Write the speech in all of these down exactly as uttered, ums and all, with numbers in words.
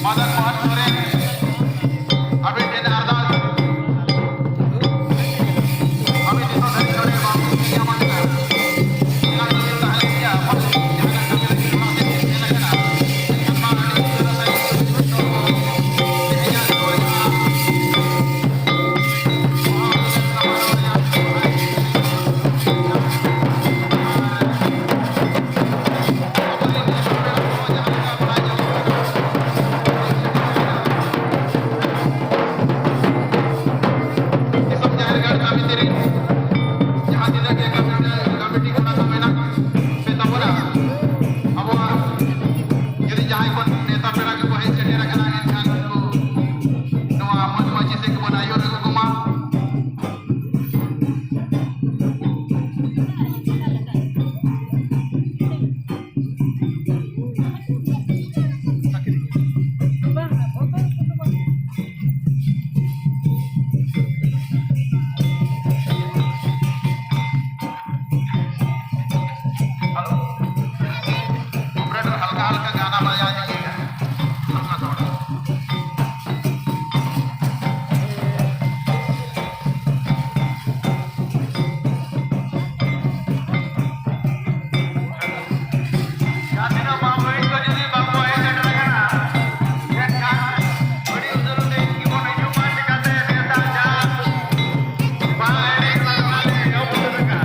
ᱢᱟᱫᱟᱱ ᱢᱳᱦᱚᱱ ᱥᱚᱨᱮᱱ, ᱟᱹᱵᱤᱱ ᱴᱷᱮᱱ ᱟᱨᱫᱟᱥ, ᱟᱹᱵᱤᱱ ᱱᱤᱛᱚᱜ ᱫᱷᱟᱹᱨᱤᱡ ᱱᱚᱰᱮ ᱵᱟᱝ ᱵᱤᱱ ᱧᱟᱢ ᱟᱠᱟᱱᱟ᱾ ᱮᱱᱟᱝ ᱫᱚᱵᱤᱱ ᱛᱟᱦᱮᱸ ᱞᱮᱱ ᱜᱮᱭᱟ, ᱯᱟᱞᱮ ᱡᱟᱦᱟᱱᱟᱜ ᱠᱟᱹᱢᱤ ᱞᱟᱹᱜᱤᱫ ᱚᱲᱟᱜ ᱥᱮᱫ ᱵᱤᱱ ᱥᱮᱱ ᱟᱠᱟᱱᱟ᱾ ᱮᱱᱠᱷᱟᱱ ᱢᱟ ᱟᱹᱰᱤ ᱩᱥᱟᱹᱨᱟ ᱥᱟᱺᱦᱤᱡ ᱛᱮᱦᱮᱧᱟᱜ ᱱᱚᱣᱟ ᱡᱟᱦᱟᱸ ᱫᱤᱥᱚᱢ ᱡᱟᱦᱮᱨ ᱜᱟᱲ ᱥᱟᱢᱤᱛᱤ ᱨᱮᱱ ᱡᱟᱦᱟᱸ ᱛᱤᱱᱟᱹᱜ ᱜᱮ ᱠᱚᱢᱤᱴᱤ, ᱠᱚᱢᱤᱴᱤ ᱠᱚᱲᱟ ᱠᱚ ᱢᱮᱱᱟᱜ ᱯᱮ ᱛᱟᱵᱚᱱᱟ, ᱟᱵᱚᱣᱟᱜ ᱡᱩᱫᱤ ᱡᱟᱦᱟᱸᱭ ᱠᱚ ᱱᱮᱣᱛᱟ ᱯᱮᱲᱟ ᱜᱮᱠᱚ ᱦᱮᱡ ᱥᱮᱴᱮᱨ ᱟᱠᱟᱱᱟ, ᱮᱱᱠᱷᱟᱱ ᱩᱱᱠᱩ ᱱᱚᱣᱟ ᱢᱚᱸᱡᱽ ᱢᱟᱹᱡᱷᱤ ᱥᱮᱫ ᱜᱮᱵᱚᱱ ᱟᱹᱭᱩᱨ ᱟᱹᱜᱩ ᱠᱚᱢᱟ᱾ ᱦᱟᱞᱠᱟ ᱦᱟᱞᱠᱟ ᱜᱟᱱᱟ ᱵᱟᱡᱟᱣ ᱧᱚᱜ ᱮᱫᱟ, ᱦᱟᱞᱠᱟ ᱛᱷᱚᱲᱟ᱾ ᱡᱟᱦᱟᱸ ᱛᱤᱱᱟᱹᱜ ᱢᱟ ᱵᱟᱹᱭ ᱠᱚ ᱡᱩᱫᱤ ᱵᱟᱝ ᱠᱚ ᱦᱮᱡ ᱥᱮᱴᱮᱨ ᱟᱠᱟᱱᱟ, ᱮᱱᱠᱷᱟᱱ ᱟᱹᱰᱤ ᱩᱥᱟᱹᱨᱟ ᱛᱮ ᱜᱮᱵᱚᱱ ᱦᱤᱡᱩᱜ ᱢᱟ, ᱪᱤᱠᱟᱹᱛᱮ ᱱᱮᱛᱟᱨ ᱡᱟᱦᱟᱸ ᱵᱟᱝ ᱮᱱᱮᱡ ᱚᱱᱟ ᱫᱚ ᱦᱟᱸᱜ ᱞᱮ ᱮᱦᱚᱵ ᱩᱛᱟᱹᱨ ᱟᱠᱟᱫᱼᱟ᱾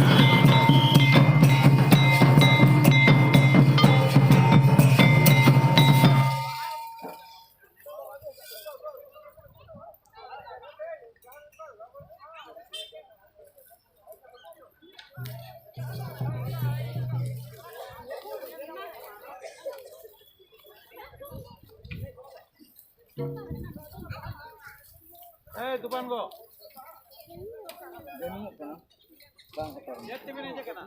ᱮᱭ ᱛᱩᱯᱟᱱ ᱜᱚ᱾ ᱪᱮᱫ ᱛᱮᱵᱮᱱ ᱦᱮᱡ ᱟᱠᱟᱱᱟ?